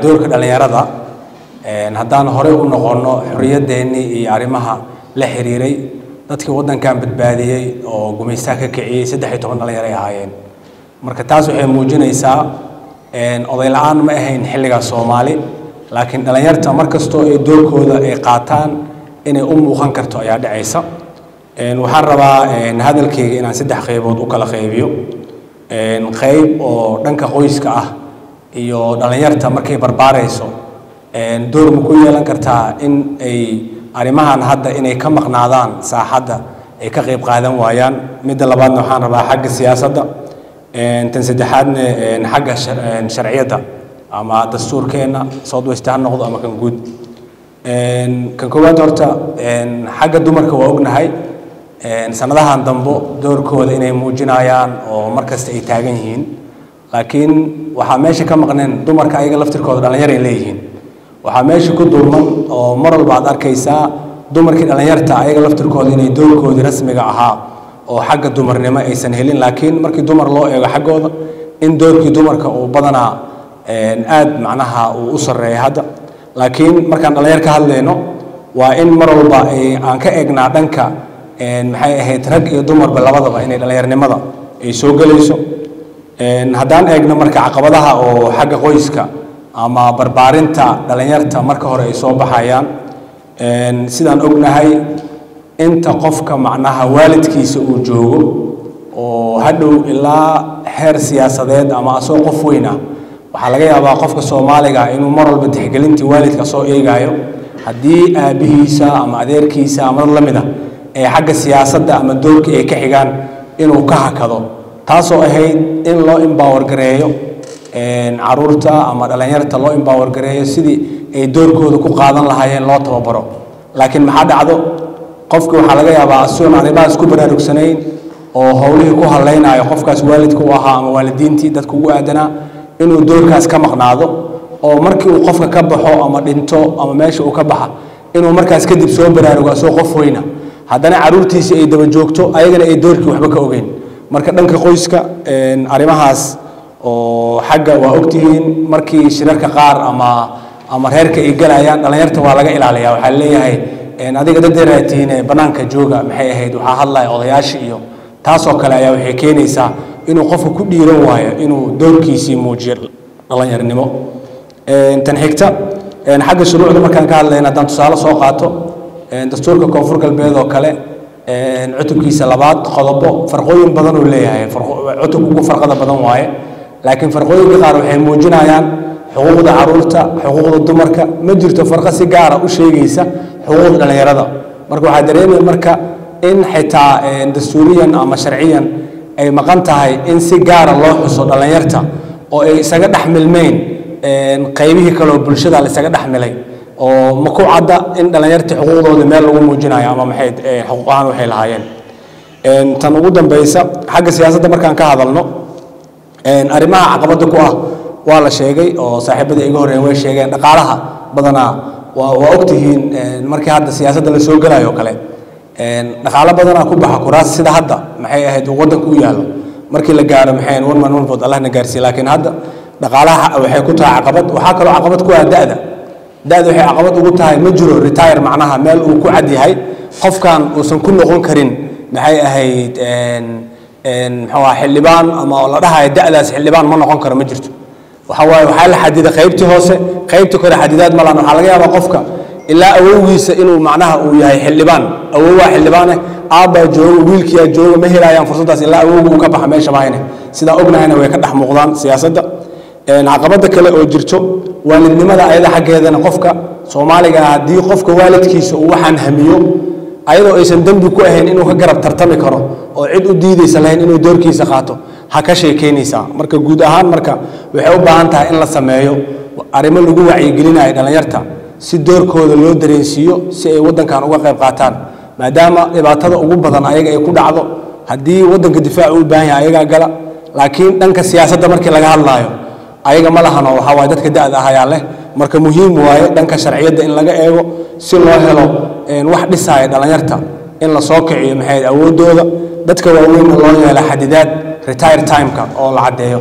Doorka dhalinyarada, haddaan horey u noqonno xorriyadeennii iyo arrimaha la xiriiray, dadkii waddankan badbaadiyey oo gumaystaha ka kiciyey 13 dhalinyaro ay ahaayeen. Marka taas waxay muujinaysaa oday la-aan ma ahayn xilligaas Soomaali, laakiin dhalinyarta mar kastoo ay doorkooda ay qaataan inay u muuqan karto ayaa dhacaysa. Waxaan rabaa hadalkayga inaan 3 qaybood u kala qaybiyo. Qayb oo dhanka qoyska ah iyo dhalinyarta markay barbaarayso door ma ku yeelan kartaa in ay arrimahan hadda inay ka maqnaadaan saaxadda ay ka qayb qaadan waayaan. Midda labaadna waxaan rabaa xagga siyaasadda, tan saddexaadna xagga sharciyadda ama dastuurkeenna South West ha noqdo ama kan guud. Kan koowaad horta xagga dumarka waa ognahay sanadahan dambo doorkooda inay muujinayaan oo markasta ay taagan yihiin, laakiin waxaa meesha ka maqneen dumarka ayaga laftirkooda dhalinyar ay leeyihiin. Waxaa meesha ku dulman oo mar walba aad arkaysaa dumarkii dhalinyarta ayaga laftirkooda inay doorkoodii rasmiga ahaa oo xagga dumarnimo aysan helin, laakiin markii dumar loo eego xaggooda in doorkii dumarka uu badanaa aad macnaha uu u sarreeya hadda. Laakiin markaan dhalinyar ka hadlayno waa in mar walba aan ka eegnaa dhanka maxay ahayd rag iyo dumarba labadaba inay dhalinyarnimada ay soo gelayso. Haddaan eegno marka caqabadaha oo xagga qoyska ama barbaarinta dhalinyarta marka hore ay soo baxayaan, sidaan ognahay inta qofka macnaha waalidkiisa uu joogo oo hadhow ilaa heer siyaasadeed ama asoo qof weyn ah, waxaa laga yaabaa qofka Soomaaliga inuu mar walba tixgelintii waalidka soo eegayo. Haddii aabbihiisa ama adeerkiisa ama dad la mid ah ee xagga siyaasadda ama doorka ay ka xigaan inuu ka hakado, taasoo ahayd in loo empower gareeyo caruurta ama dhalinyarta, loo empower gareeyo sidii ay doorkooda ku qaadan lahaayeen, loo tababaro. Laakiin maxaa dhacdo? Qofki waxaa laga yaabaa asigoon arrimahaas ku baraarugsanayn oo howlihii ku hadlaynayo qofkaas waalidka u ahaa ama waalidiintii dadka ugu aadanaa inuu doorkaas ka maqnaado, oo markii uu qofka ka baxo ama dhinto ama meesha uu ka baxa inuu markaas kadib soo baraarugo asoo qof weyna, haddana caruurtiisii ay daba joogto, ayagana ay doorkii waxba ka ogeyn. Marka dhanka qoyska arrimahaas oo xagga waa ogtihiin, markii shirarka qaar ama reerka ay galayaan dhalinyarta waa laga ilaaliyaa. Waxaa leeyahay adiga dad dheeraatihiin, banaanka jooga. Maxay ahayd, waxaa hadlaya odayaasha iyo taasoo kale ayaa waxay keenaysaa inuu qofka ku dhiiran waayo inuu doorkiisii muujiyo dhalinyarinimo. Tan xigta xagga shuruucda markaan ka hadlayna, haddaan tusaale soo qaato dastuurka Koonfur Galbeed oo kale, cutubkiisa labaad qodobo farqooyin badan uu leeyahay, cutubka ugu farqada badan waaye, laakiin farqooyinka qaar waxay muujinayaan xuquuqda caruurta, xuquuqda dumarka. Ma jirto farqo si gaara u sheegaysa xuquuqda dhalinyarada. Marka waxaa dareemaya marka in xitaa dastuuriyan ama sharciyan ay maqan tahay in si gaara loo xuso dhalinyarta oo ay isaga dhex milmeyn qaybihii kaleoo bulshada la isaga dhex milay, oo ma ku cadda in dhalinyarta xuquuqdooda meel lagu muujinayo ama maxay xuquuq ahaan waxay lahaayeen. Tan ugu dambeysa xagga siyaasadda markaan ka hadalno, arrimaha caqabadda ku ah waa la sheegay oo saaxiibadii iga horreeyeen way sheegeen. Dhaqaalaha badanaa waa ogtihiin, markii hadda siyaasadda la soo gelayo kale dhaqaalo badanaa ku baxa kuraas, sida hadda maxay ahayd uu waddanka u yaallo markii la gaaro maxay one man one vote, Allahna gaarsiiye. Laakiin hadda dhaqaalaha waxay ku tahay caqabad. Waxaa kaloo caqabad ku ah da'da. Da'da waxay caqabad ugu tahay ma jiro retire, macnaha meel uu ku cad yahay qofkan uusan ku noqon karin maxay ahayd muxuu ahaa xildhibaan ama la dhahayo da'daas xildhibaan ma noqon karo, ma jirto. Waxa waaye waxaa la xadiday qaybtii hoose, qaybtii kore xadidaad ma lahan. Waxaa laga yaabaa qofka ilaa awowgiisa inuu macnaha uu yahay xildhibaan, awowaa xildhibaane, aabbaa jooga, wiilkiyaa jooga, ma helayaan fursaddaas ilaa awowga uu ka baxa meesha mahayne. Sidaa ognahayna way ka dhex muuqdaan siyaasadda. Caqabadda kale oo jirto waalidnimada ayada xaggeedana, qofka Soomaaliga ah haddii qofka waalidkiisa uu waxaan hamiyo ayadoo aysan dembi ku ahayn inuu ka garab tartami karo oo cid u diidaysa lahayn inuu doorkiisa qaato, ha ka sheekeynaysaa. Marka guud ahaan marka waxay u baahan tahay in la sameeyo arrimo lagu wacyigelinayo dhalinyarta si doorkooda loo dareensiiyo si ay waddankan uga qayb qaataan, maadaama dhibaatada ugu badan ayaga ay ku dhacdo. Haddii waddanka difaac u baahan yahay ayagaa gala, laakiin dhanka siyaasadda markii laga hadlaayo ayaga ma lahano, waxaa waaye dadka da'da ah ayaa leh. Marka muhiim waaye dhanka sharciyadda in laga eego si loo helo wax dhisaya dhalinyarta in la soo kiciyo maxay awooddooda, dadka waaweynna loo yeela xadidaad retire time-ka oo la caddeeyo.